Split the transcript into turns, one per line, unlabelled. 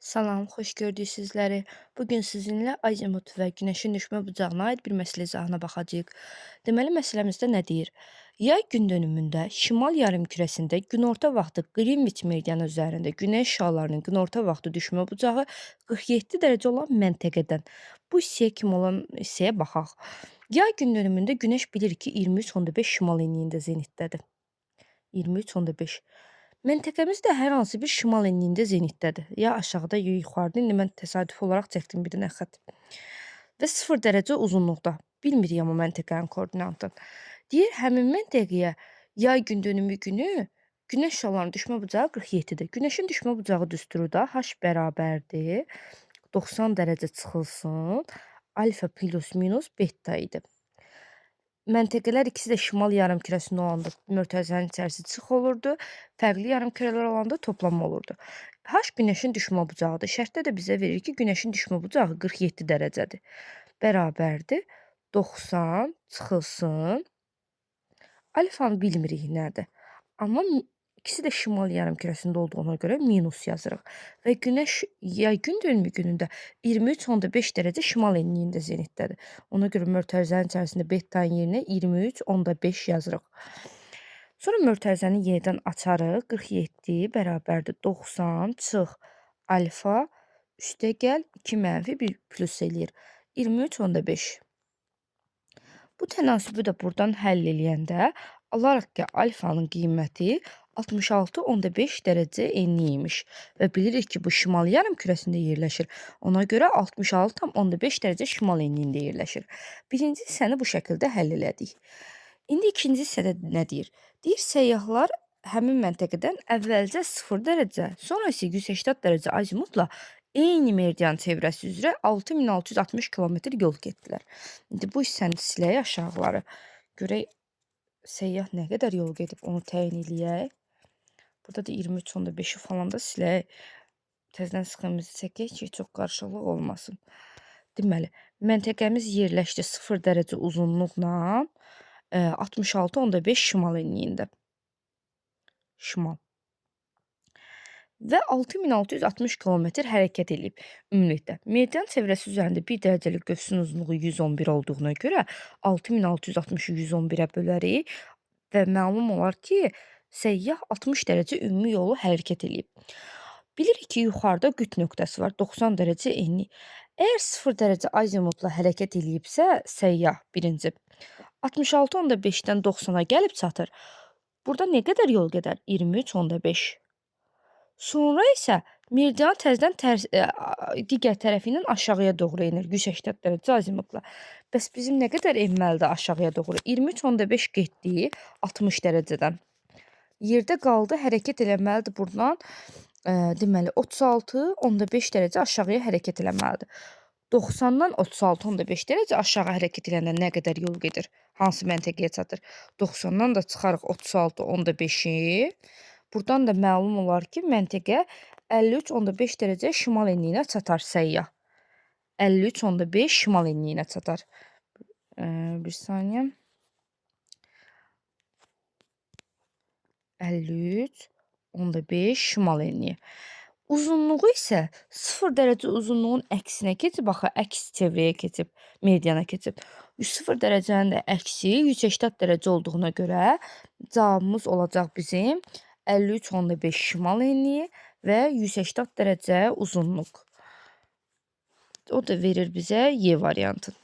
Salam, xoş gördük sizləri. Bugün sizinlə azimut və günəşin düşmə bucağına aid bir məsələ izahına baxacağıq. Deməli, məsələmizdə nə deyir? Yay gün dönümündə şimal yarımkürəsində günorta vaxtı Qrinviç meridianı üzərində günəş şüalarının günorta vaxtı düşmə bucağı 47 dərəcə olan məntəqədən bu hissəyə kimi olan hissəyə baxaq. Yay gün dönümündə günəş bilir ki, 23,5 şimal enliyində zenitdədir. 23,5. Məntəqəmiz də hər hansı bir şimal enliyində zenitdədir. Ya aşağıda, ya yuxarıda. İndi mən təsadüfi olaraq çəkdim bir dənə xətt. Və 0 dərəcə uzunluqda. Bilmirik amma məntəqənin koordinatını. Deyir, həmin məntəqəyə yay gün dönümü günü günəş şüalarının düşmə bucağı 47-dir. Günəşin düşmə bucağı düsturu da h bərabərdir 90 dərəcə çıxılsın alfa plus minus beta idi. Məntəqələr ikisi də şimal yarımkürəsində olanda mötərizənin içərisi çıx olurdu. Fərqli yarımkürələr olanda toplama olurdu. H günəşin düşmə bucağıdır. Şərtdə də bizə verir ki, günəşin düşmə bucağı 47 dərəcədir. Bərabərdir 90 çıxılsın. Alfanı bilmirik nədir. Amma ikisi də şimal yarımkürəsində olduğuna görə minus yazırıq. Və günəş yay gün dönümü günündə 23,5 dərəcə şimal enliyində zenitdədir. Ona görə mötərizənin içərisində betanın yerinə 23,5 yazırıq. Sonra mötərizəni yenidən açarıq. 47 bərabərdir 90 çıx alfa üstə gəl 2 mənfi 1 plus eləyir. 23,5. Bu tənasübü də buradan həll eləyəndə alarıq ki, alfanın qiyməti 66,5 dərəcə enli imiş və bilirik ki, bu şimal yarımkürəsində yerləşir. Ona görə 66,5 dərəcə şimal enliyində yerləşir. Birinci hissəni bu şəkildə həll elədik. İndi ikinci hissədə nə deyir? Deyir, səyyahlar həmin məntəqədən əvvəlcə 0 dərəcə, sonra isə 180 dərəcə azimutla eyni meridian çevrəsi üzrə 6660 km yol getdilər. İndi bu hissəni silək aşağıları. Görək səyyah nə qədər yol gedib, onu təyin eləyək. Burada da 23,5-i falan da silək. Təzədən sxemimizi çəkək ki, çox qarışıqlıq olmasın. Deməli, məntəqəmiz yerləşdi 0 dərəcə uzunluqla 66,5 şimal enliyində. Şimal. Və 6660 km hərəkət eləyib ümumilikdə. Meridian çevrəsi üzərində 1 dərəcəlik qövsün uzunluğu 111 olduğuna görə 6660-ı 111-ə bölərik və məlum olar ki, səyyah 60 dərəcə ümumi yolu hərəkət eləyib. Bilirik ki, yuxarıda qütb nöqtəsi var, 90 dərəcə enli. Əgər 0 dərəcə azimutla hərəkət eləyibsə, səyyah birinci 66,5-dən 90-a gəlib çatır. Burada nə qədər yol gedər? 23,5. Sonra isə meridian təzədən tərs, digər tərəfi ilə aşağıya doğru enir 180 dərəcə azimutla. Bəs bizim nə qədər enməlidir aşağıya doğru? 23,5 getdi 60 dərəcədən. Yerdə qaldı, hərəkət eləməlidir buradan. Deməli 36,5 dərəcə aşağıya hərəkət eləməlidir. 90-dan 36,5 dərəcə aşağı hərəkət eləyəndə nə qədər yol gedir? Hansı məntəqəyə çatır? 90-dan da çıxarıq 36,5-i. Buradan da məlum olar ki, məntəqə 53,5 dərəcə şimal enliyinə çatar səyyah. 53,5 şimal enliyinə çatar. Bir saniyə. 53,5 şimal enliyi. Uzunluğu isə 0 dərəcə uzunluğun əksinə keçib, axı əks çevrəyə keçib, meridiana keçib. 0 dərəcənin də əksi 180 dərəcə olduğuna görə cavabımız olacaq bizim 53,5 şimal enliyi və 180 dərəcə uzunluq. O da verir bizə Y variantını.